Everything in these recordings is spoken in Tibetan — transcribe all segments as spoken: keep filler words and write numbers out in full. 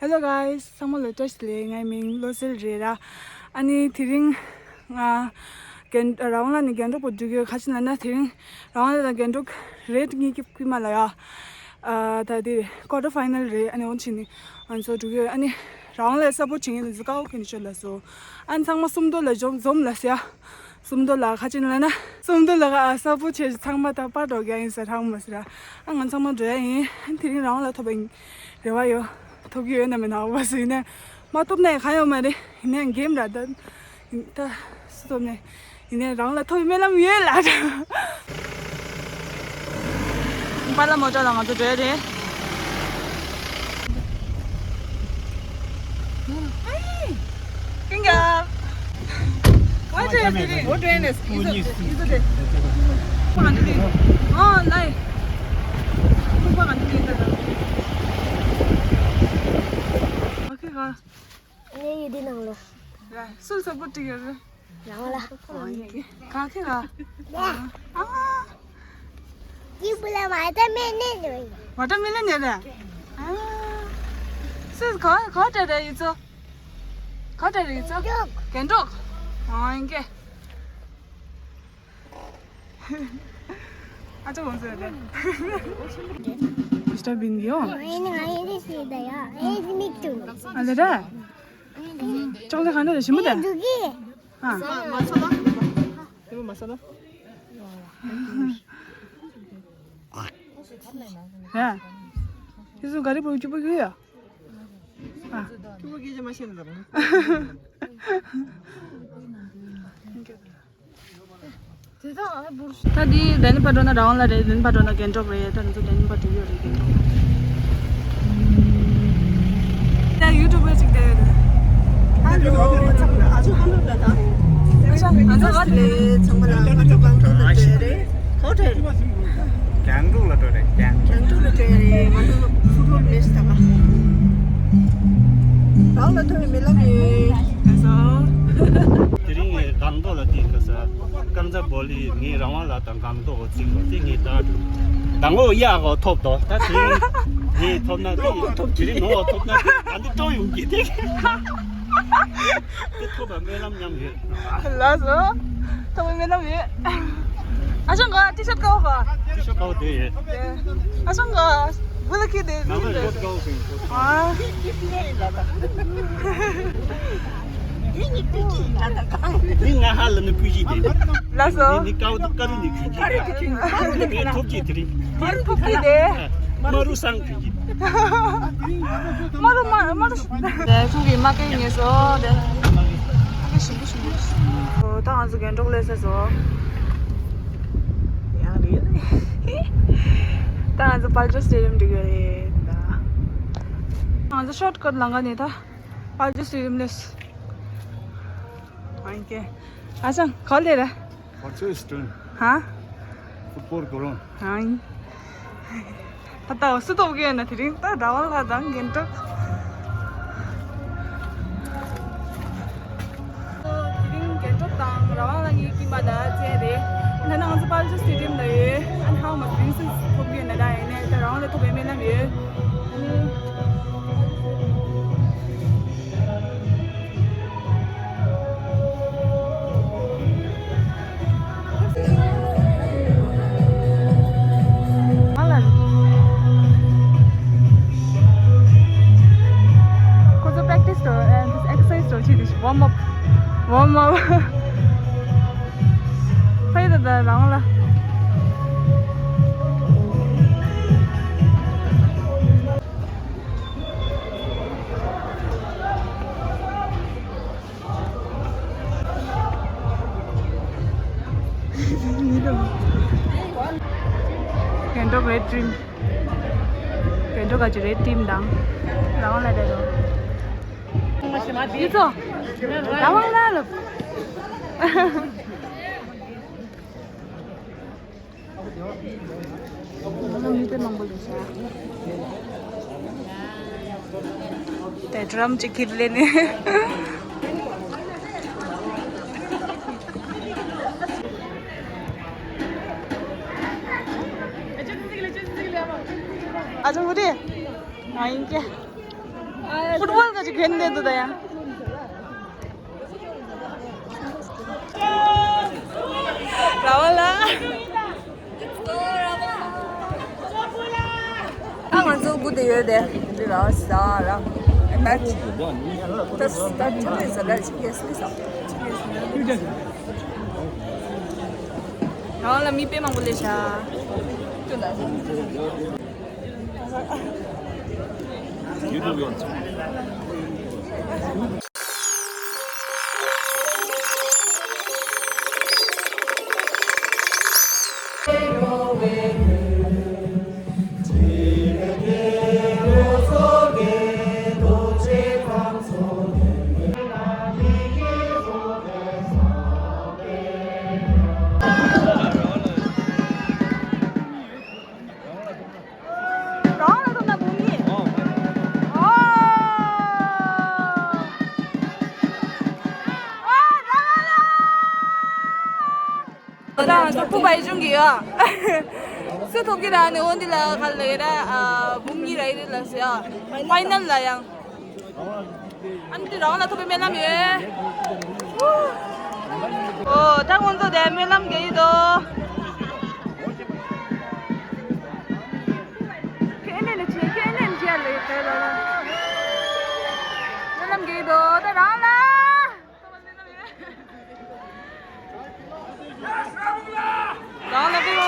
Hello guys, ཚང་མ་ལ་བཀྲ་ཤིས་བདེ་ལེགས། ངའི་མིང་བློ་གསལ་རེད་ར། ཨ་ནི་དེ་རིང་ང་རྒན་རང་དབང་ལ་ནི་རྒན་འགྲོགས་པོ་འགྲོ་གི་ཡོད། ག་ཅི་ལབ་ན་དེ་རིང་རང་དབང་ལ་དང་རྒན་འགྲོགས་རེད་གཉིས་ཀྱི་ཀི་མ་ལ་ཡ། ཨ་ད་དེ་quarter final རེད། ཨ་ནི་འོན་ཕྱིན་ནི་ང་ཚོ་འགྲོ་གི་ཡོད། ཨ་ནི་རང་དབང་ལ་སཔོར་ཊི་བྱེད་མཁན་དེ་ཚོ་ཀའོ་ཁེ་ནི་ཆོད་ལ་སོ། ཨ་ནི་ཚང་མ་སུམ་མདོ་ལ་འཛོམས་འཛོམས་ལ་སི་ཡ། སུམ་མདོ་ལ་ཁ་ཅིག་ལ་ན་སུམ་མདོ་ལ་ཨ་སཔོར་ཊི་བྱེད་ཚང་མ་ད་པར་འགྲོ་གི་ཡིན་ཟེར་ཧང་མ་ཟེར། ཨ་ང་ཚང་མ་འགྲོ་ཡ་ཡིན། དེ་རིང་རང་དབང་ལ་ཐོབ་པའི་རེ་བ་ཡོད། ཐོབ་ཀྱི་ཡོད་ན་མེད་ན་འོ་བ་སུ་ཡིན་ན་མ་ཐོབ་ན་ཡང་གང་ཡོད་མ་རེད། ཡིན་ན་ཡང་གེམ་ར་ད་ད་སུ་ཐོབ་ནས་ཡིན་ན་ཡང་རང་ལ་ཐོབ་པའི་སྨོན་ལམ་ཡོད་ལ། པཱ་ལགས་མོ་ཊ་ལ་ང་ཚོ་འགྲོ་ཡ་རེད། Hey! Finger! What are you doing? What are you doing? Is it, is it? Oh, nice. Okay, go. ངས་ཡི་འདི་ནང་ལ། ཡ། སུ་སུ་པོ་ཏི་ཡོད་རེད། རང་ལ། ག་ཁེ་ག་ཡ། ཨ། ཡི་བུ་ལ་ཝ་ཊར་མེ་ལོན་ཡོད། ཝ་ཊར་མེ་ལོན་ཡོད་རེད། ཨ། སུ་ག་ག་ཏྲ་རེད་ཡི་ཚོ། ག་ཏྲ་རེད་ཡི་ཚོ། རྒན་འགྲོགས། ཨ་ཡིན་གེ། ཨ་ཅག་ལོངས་སུ་ཡོད་དེ། Mister Bean གི་ཡོ། ཨེ་ནི་ང་ཡི་རེ་ཤི་ད་ཡ། ཨེ་ནི་མིག་ཏུ། ཨ་ལེ་ར། ཅོག་ལེ་ག་འདྲ་རེ་ཞིམ་པོ་དེ། འདུག་གི། ཨ། མ་ས་ན། དེ་མ་ས་ན། ཡ། དེ་ཚོ་ག་རེ་པོ་སྐྱུར་པོ་གི་ཡ། ཨ། སྐྱུར་པོ་གི་ཅི་མ་ཤེས་ན་ད་རུང་། ད་འདི་ལྡན་ཕ་འགྲོ་ན་རང་ལ་རེད། ལྡན་ཕ་འགྲོ་ན་རྒན་གྲོགས་རེད། ད་ང་ཚོ་ལྡན་ཕ་འགྲོ་ཡོད་རེད། རྒན་གྲོགས། ད་ཡུ་ཊུབ་པར་ཅིག་དེ་རེད། ཧ་ལོ། ཨ་ཅག་ང་ཚོ་ཨ་ལེ་ཚང་མ་ལ་ང་ཚོ་གང་འགྲོ་ལ་དེ་རེད། གང་འགྲོ་རེད། རྒྱང་འགྲོ་ལ་འགྲོ་རེད། རྒྱང་འགྲོ་ལ་འགྲོ་ཡ་རེད། ང་ཚོ་ཕུ་ཊི་བོལ་མེཆ་ད་ག་རང་ལ་ཐོན་མི་ལབ་ཡོད། དེ་རིང་ངས་སྒང་ཏོག་ལ་དེ་ག་ས་རྐང་ཚ་བོ་ལི་ངས་རང་དབང་ལ་དང་སྒང་ཏོག་གོ་ཚིག་གོ་དེ་ངས་ད་དང་པོ་ཡག་གོ་ཐོབ་དོ། ད་དེ་རིང་ངས་ཐོབ་ན་དེ་དེ་རིང་ངོ་ཐོབ་ན་དེ་ད་འདི་སྤྲོ་ཡོང་གི་དེ་དེ་ཐོབ་པ་སྨོན་ལམ་མཉམ་ཡོད། ལགས་སོ། ཐོབ་པའི་སྨོན་ལམ་ཡོད། ཨ་ཅག་ག་ཊི་ཤར་ཊི་ཀ་བོ་ག་ཊི་ཤར་ཊི་ཀ་བོ་དེ་ཡོད། ཨ་ཅག་ག་བུ་ལ་ཁི་དེ་ནང་ལ་ཀོ་ཊི་ཀ་བོ་ཟིན། ཨ། འདི་ནི་པི་ཅི་ཡིན་ལ་ད་གང་། འདི་ང་ཧ་ལ་ནི་པི་ཅི་དེ། ལགས་སོ། འདི་ནི་ཀ་བོ་ཀ་རུ་ནི་ཁྱུ་ཅི། ཀ་རུ་ནི་ཁྱུ་ཅི། ཀ་རུ་ནི་ཐོབ་ཅི་དེ་རིང་། ཀ་རུ་ཐོབ་ཅི་དེ། མ་རུ་སང་ཁྱུ་ཅི། མ་རུ་མ་མ་རུ། དེ་ཁོང་གི་མ་ཀེ་ངེས་སོ་དེ། ཨ་ཀེ་ཞིམ་པོ་ཞིམ་པོ། ཨོ་ད་ང་ཚོ་རྒན་གྲོགས་སླེབས་ས་སོ། ཡང་རེད། ད་ང་ཚོ་པལ་ཅར་སི་ཊེ་ཌི་ཡམ་འགྲོ་གི་རེད་ད། ང་ཚོ་ཤོཊ་ཀཊ་ལམ་ཁ་ནས་ད་པལ་ཅར་སི་ཊེ་ཌི་ཡམ་སླེབས། ཨང་ཀེ། ཨ་ཅག་ག་པར་སླེབས་རེད། What is doing? ཧ། Football ground. ཧང་། ད་ལྟ་སུ་ཐོབ་ཀྱི་ཡོད་ན། དེ་རིང་ད་ཟླ་བ་ལྷ་དང་རྒན་གྲོགས། དེ་རིང་རྒན་གྲོགས་དང་རང་དབང་ལ་ངའི་ཀི་མ་ད་བཙལ་རེད། ད་ནང་ཚོ་པལ་ཅར་སི་ཊེ་ཌི་ཡམ་ལ་ཡོད། ཨ་ནི་ཧང་མ་དེ་རིང་སུ་ཐོབ་ཀྱི་ཡོད་ན། ད་ཡིན་ནའི་ད་རང་དབང་ལ་ཐོབ་པའི་སྨོན་ལམ་ཡོད། ཨ་ནི། ཁོ་ཚོ་པེག་ཊི་སི་འགྲོ། ཨ། དེ་ཨེག་སར་སའི་སི་འགྲོ་བྱེད་དུས་ཝརམ་ཨབ། ཝརམ་ཨབ། ཕ་ཡི་ད་ད་རང་ལ། རྒན་གྲོགས་རེད་ཊིམ། རྒན་གྲོགས་ག་ཅི་རེད་ཊིམ་དང་། རང་ལ་རེད་རོ། ཡི་ཚོ། རང་དབང་ལ་ལབ། ད་ཌི་རམ་ཅིག་ཁྱེར་ལེ་ནི། ཨ་ཅག་བུ་དེ། ང་ཡིན་ཀྱེ། ཨ་ ཕུཊ་བོལ་ག་ཅིག་གྱོན་བསྡད་འདུག་ད་ཡང་། ར་བ་ལ། ཨ་ང་ཚོ་སྒུག་བསྡད་ཡོད་དེ། འདི་ར་བ་ཟ་ར། ཨེ་མ་ཅི། ད་ད་ཁྱོད་ལ་ཟ་ལ་ཅི་གེ་སི་ལི་ཟ། ཅི་གེ་སི། ར་བ་ལ་མི་དཔེ་མང་པོ་སླེབས་ཤག་གང་ལ་ཐོབ་ན་བུ་མི། ཨོ། ཨོ། ད་ང་ཚོ་ཕུ་བའི་གཞུང་གི་ཡ། སུ་ཐོབ་ཀྱི་ར་ནི་འོ་འདི་ལ་ཁ་ལ་ཡ་ར། བུ་མི་ར་ཡི་རི་ལ་སི་ཡ། ཕའི་ནལ་ལ་ཡང་། ཨ་ནི་དེ་རང་ལ་ཐོབ་པའི་སྨོན་ལམ་ཡོད། ཨོ་ད་ཁོང་ཚོ་དེ་སྨོན་ལམ་རྒྱག་གི་འདུག་ཁྱེད་ནས་ནས་བྱེད། ཁྱེད་ནས་བྱེད་ལ་ཡོད་དེ་ལ། སྨོན་ལམ་རྒྱག་གི་འདུག་ད་རང་ལ། རང་ལ་བི་མོ།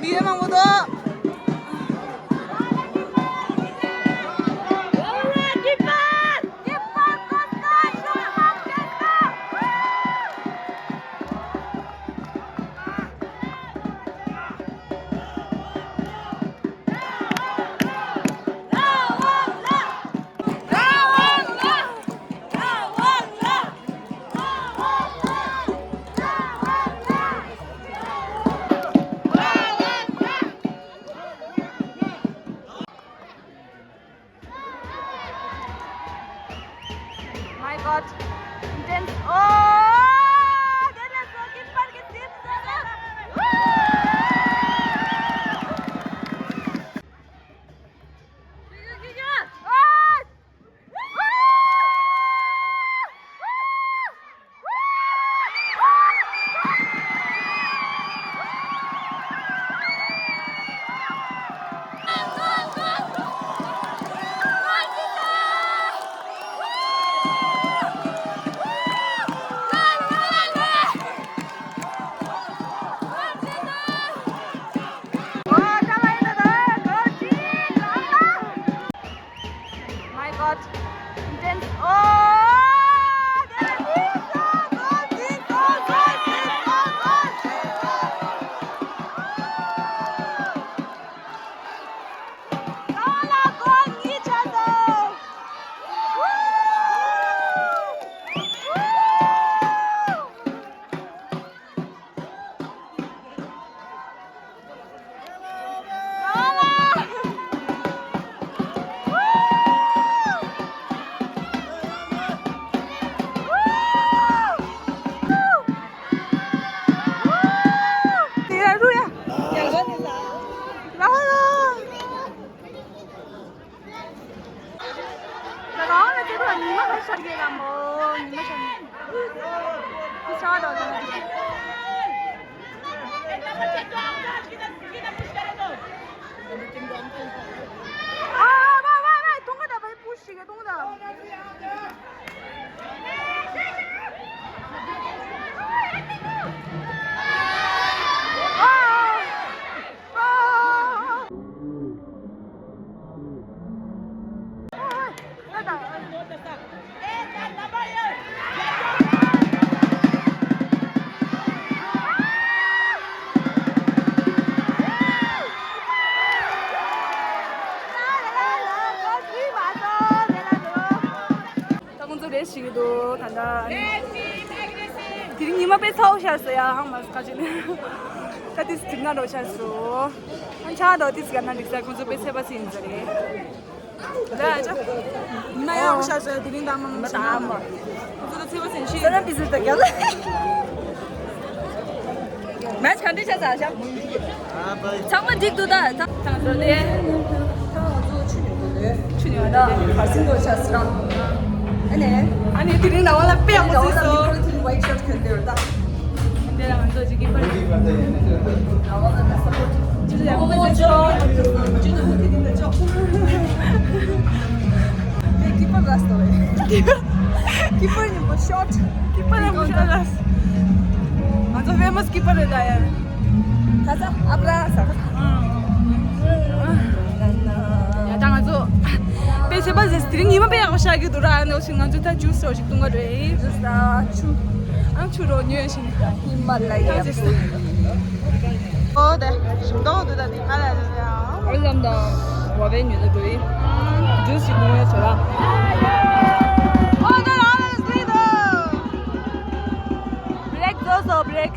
མི་ཡོད་མང་པོ་འདུག My God, intense. Oh, that is so good for the team. རེ་ཞིག་འདུག་ད་ལྟ། དེ་རིང་ཉི་མ་དཔེ་ཚ་བོ་ཤར་སོང་ཡ། ཧང་མ་སོང་ཁ་ཅིག་ནས། ད་ཏིས་དེ་སྔ་འགྲོ་ཤར་སོང་། ཨ་ཆ་འགྲོ་ཏིས་ག་ན་འགྲིག་ས། ཁོང་ཚོ་དཔེ་ཚད་པ་ཟིན་ཟེར་རེད། ད་ཨ་ཅག་ཉི་མ་ཡག་པོ་ཤར་སོང་ཡ། དེ་རིང་དང་མ་མ་ཆ་ན་མ། ཁོང་ཚོ་ད་ཚད་པ་ཟིན་ཤི། ས་ན་པི་ཟུར་ད་རྒྱ་ལ། མེ་ཆ་ག་འདྲ་ཆགས་ས་ཤག་ཚང་མ་འགྲིག་འདུག་ད། ད་ཚང་བཟོ་དེ། ད་ང་ཚོ་ཆུ་ཉོ་དགོས་རེད། ཆུ་ཉོ་ད། གར་སིང་དགོས་ཆགས་སི་རང་། ཨ་ནི། ཨ་ནི་དེ་རིང་ནང་བ་ལ་དཔེ་ཡག་པོ་བཟོས་སོང་། ད་ང་ཚོ་ཅི་གི་པར། ཨོ་ཅོ། ཅི་ནོ་མུ་ཁེ་དིན་ད་ཅོ། དེ་གི་པར་ལ་སྟོ་བས། གི་པར་ཉོ་ཤོར། གི་པར་ཉོ་ཤོར་ལ། ང་ཚོ་ཕེ་མ་སི་གི་པར་རེད་ད་ཡ། ཁ་ཚ་ཨབ་ར་ས། ཡ་ད་ང་ཚོ་དཔེ་ཚད་པ་ཟེར། དེ་རིང་ཉི་མ་དཔེ་ཡག་པོ་ཤར་གི་འདུག་ར། ཨ་ནི་འོ་ཞིག་ང་ཚོ་ད་ཇུས་འོ་ཞིག་བཏུང་ག་འགྲོ་ཡིན། ཇུས་ད་ཆུ། ཨང་ཆུ་རོ་ཉོས་ཤིང་། ཧི་མ་ལ་ཡ། ཨོ་དེ་ཞིམ་མདོག་འདུག་ད་དེ་ང་ལ་ཡ། ཨོ་ལམ་དང་བ་བའི་ཉོས་ད་འགྲོ་ཡིན། ཇུས་ཞིག་བཏུང་ཡ་ཆོ་ར། ཨོ་དེ་རང་ལ་སི་དོ། བྷི་རེག་བཟོ་བཟོ་བྷི་རེག་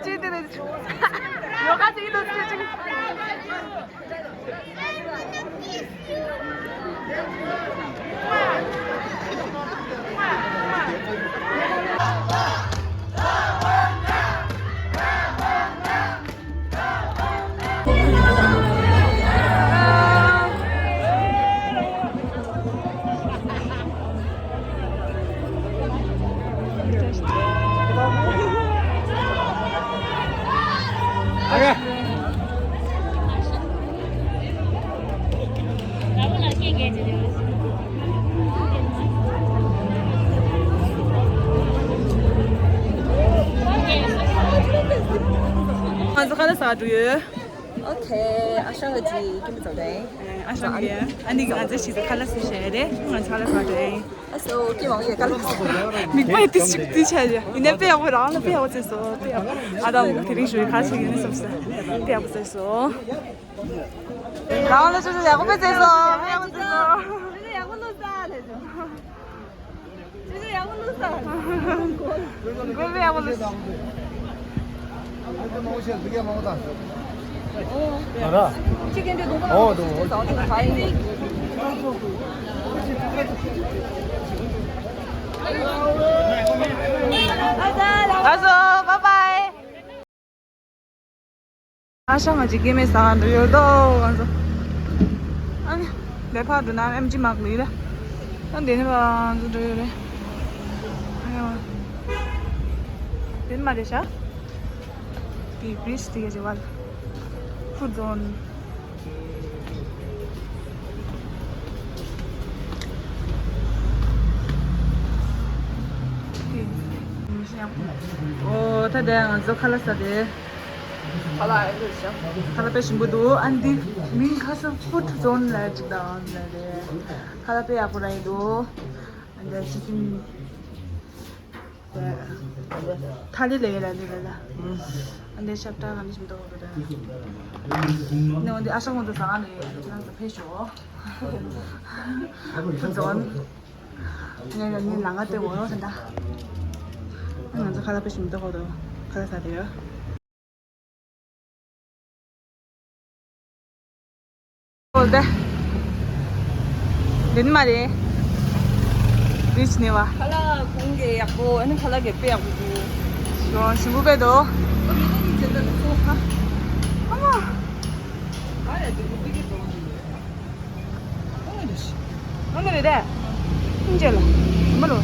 ཅི་དེ་རེད། ཡོ་ག་ཅིག་ལོ་ཅི་ཅིག་ང་ཚོ་ཁ་ལག་ཟ་འགྲོ་ཡོད། ཨོ་ཁེ། ཨ་ཞང་གི་ཅི་ཀིམ་ཙོ་དེ། ཨ་ཞང་གི་ཨ་ནི་ང་ཚོ་ཞིག་ཏུ་ཁ་ལག་ཟ་བྱས་རེད། ང་ཚོ་ཁ་ལག་ཟ་འགྲོ་ཡིན། ཨ་སོ་ཀི་མང་ཡེ་ཀ་ལག་ཟ། མིག་པ་ཡི་ཏི་ཞིག་ཏི་ཆ་ཡ་ཡིན་ནའི་དཔེ་ཡག་པོ་རང་ལ་དཔེ་ཡག་པོ་བྱས་སོ། དཔེ་ཡག་ཨ་དང་དེ་རིང་ཞུ་ཡི་ཁ་ཞིག་ཡིན་ནི་སོ་སོ་དཔེ་ཡག་པོ་བྱས་སོ། རང་ལ་ཅོ་ཅོ་ཡག་པོ་བྱས་སོ། དཔེ་ཡག་པོ་བྱས་སོ། ཅོ་ཅོ་ཡག་པོ་ལོ་ཟ་ལེ་ཅོ། ཅོ་ཅོ་ཡག་པོ་ལོ་ཟ། མགོ་དཔེ་ཡག་པོ་ལོ་ཟ། ཨ་ཟོ། བཱའི་བཱའི། ཨ་ཞང་ང་ཅིག་སྐྱེ་དམན་ཟ་ག་འགྲོ་ཡོད་དོ་ང་ཚོ། ཨ་ནི་ལས་ཕར་འགྲོ་ན་ཨེམ་ཆི་མག་ལུས་རེད། ཨ་འདི་ནི་བ་ང་ཚོ་འགྲོ་ཡོད་རེད། ཨ་ཡ། འདི་ནི་མ་རེད་ཤག་འདི་བྷི་རིཇ་དེ་ག་ཅིག་བ་ལ། ཧྥུཌ་ཛོན། འདི། འོ་ད་ལྟ་ང་ཚོ་ཁ་ལག་ཟ་དེ། ཁ་ལག་ཨེ་འདྲ་ཞིག་ཁ་ལག་དཔེ་ཞིམ་པོ་འདུག་ཨ་འདི་མིང་ཁ་སང་ཧྥུཌ་ཛོན་ལ་ཅིག་དང་ལ་རེད། ཁ་ལག་དཔེ་ཡག་པོ་ར་ཡིན་འདུག་ཨ་འདི་ཅི་ཀིན། ཐ་ལི་ལ་ཡོད་ལ་འདི་ལ་ལ། ཨ་འདི་ཤབ་ཏ་ག་འདི་ཞིམ་འདུག་ག་ད། ནི་འོ་འདི་ཨ་ཤ་ངོ་འདི་ཟ་ནི་ཅི་ལ་ཟ་ཕེ་ཤོ། ཧྥུཌ་ཛོན། ངས་ལ་ནི་ལང་ག་དེ་འོ་རོ་ཟ་འདྲ། ང་ཚོ་ཁ་ལག་དཔེ་ཞིམ་འདུག་ག་ད་ཁ་ལག་ཟ་དེ་ཡོད། འོ་དེ། དེ་ནི་མ་རེད། རིས་ནི་བ། ཁ་ལག་གོང་གི་ཡག་པོ་ཨ་ནི་ཁ་ལག་གི་དཔེ་ཡག་པོ་འདུག་ཞོ་ཞིམ་པོ་དཔེ་འདུག་ཨ་མ། ཨ་ཡ་དེ་གི་དཔེ་གི་འདུག་ཨ་མ་རེད་ཤི། ཨ་མ་རེད་དེ། ཁྱིམ་ཆེ་ལ། མ་ལོ།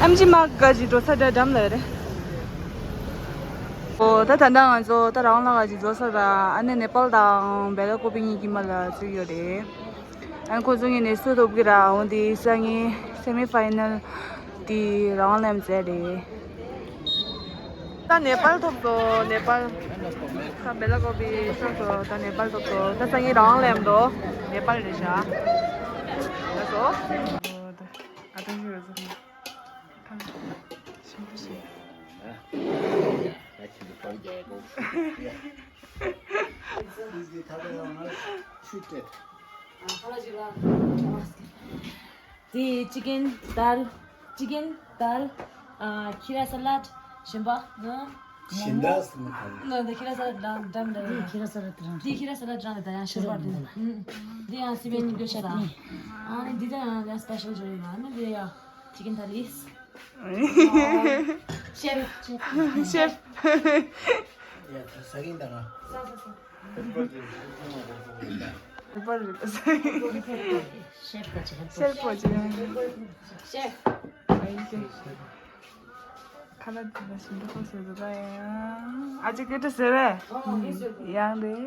ཨེམ་ཆི་མག་ག་ཅིག་འགྲོ་ས་འདྲ་འགྲམ་ལ་རེད། ཨོ་ད་ད་ལྟ་ང་ཚོ་ད་རང་ལ་ག་ཅིག་འགྲོ་ས་ར་ཨ་ནེ་ནེ་པཱལ་དང་བེ་ལ་ཀོ་པི་གཉིས་ཀྱི་མ་ལ་ཚུད་ཡོད་རེད། ཨ་ཁོ་ཚོ་ངས་ནས་སུ་ཐོབ་ཀྱི་ར་འོང་དེ་སང་ཉིན་སེ་མི་ཕའི་ནལ་དེ་རང་ལེམ་ཟེར་རེད། ད་ནེ་པཱལ་ཐོབ་སོང་ནེ་པཱལ། ད་བེ་ལ་ཀོ་པི་ཤོར་སོང་ད་ནེ་པཱལ་ཐོབ་སོང་ད་སང་ཉིན་རང་ལེམ་དོ་ནེ་པཱལ་རེད་ཤག་ད་སོ། ཨ་ཏང་ཞུ་རེད་སོ། ཞིམ་པོ་ཞིག་དེ་ཅི་ཀེན་དཱལ། ཅི་ཀེན་དཱལ། ཨ་ཁི་ར་ས་ལད། ཞིམ་པ་ནི། ཞིམ་པ་ནི་ཁི་ར་ས་ལད་འགྲམ་འགྲམ་རེད། ཁི་ར་ས་ལད་འགྲམ། དེ་ཁི་ར་ས་ལད་འགྲམ་རེད་ད་ཡང་ཞིམ་པ་རེད། དེ་ཡང་སི་པན་གཉིས་ཀ་ཤ་ད། ཨ་ནི་འདི་ད་ཡང་ཡང་སི་པེ་ཤལ་ཅོ་རེད་ལ་ནི་དེ་ཡང་ཅི་ཀེན་དཱལ་ཨིས། ཤེབ། ཤེབ། ཡ་ད་ཟ་གིན་ད་ང་། ཟ་ཟ་ཟ། ཧེ་པར་རེད་པ་ཟ། ཤེབ་པོ་ཅི་ཤེབ་པོ་ཅི། ཤེབ། ཁ་ལག་དེ་ལ་ཞིམ་པོ་ཁོ་ཟེར་འདུག་ད་ཡང་ཨ་ཅེ་སྐད་ཆ་ཟེར་བས། ཡང་རེད།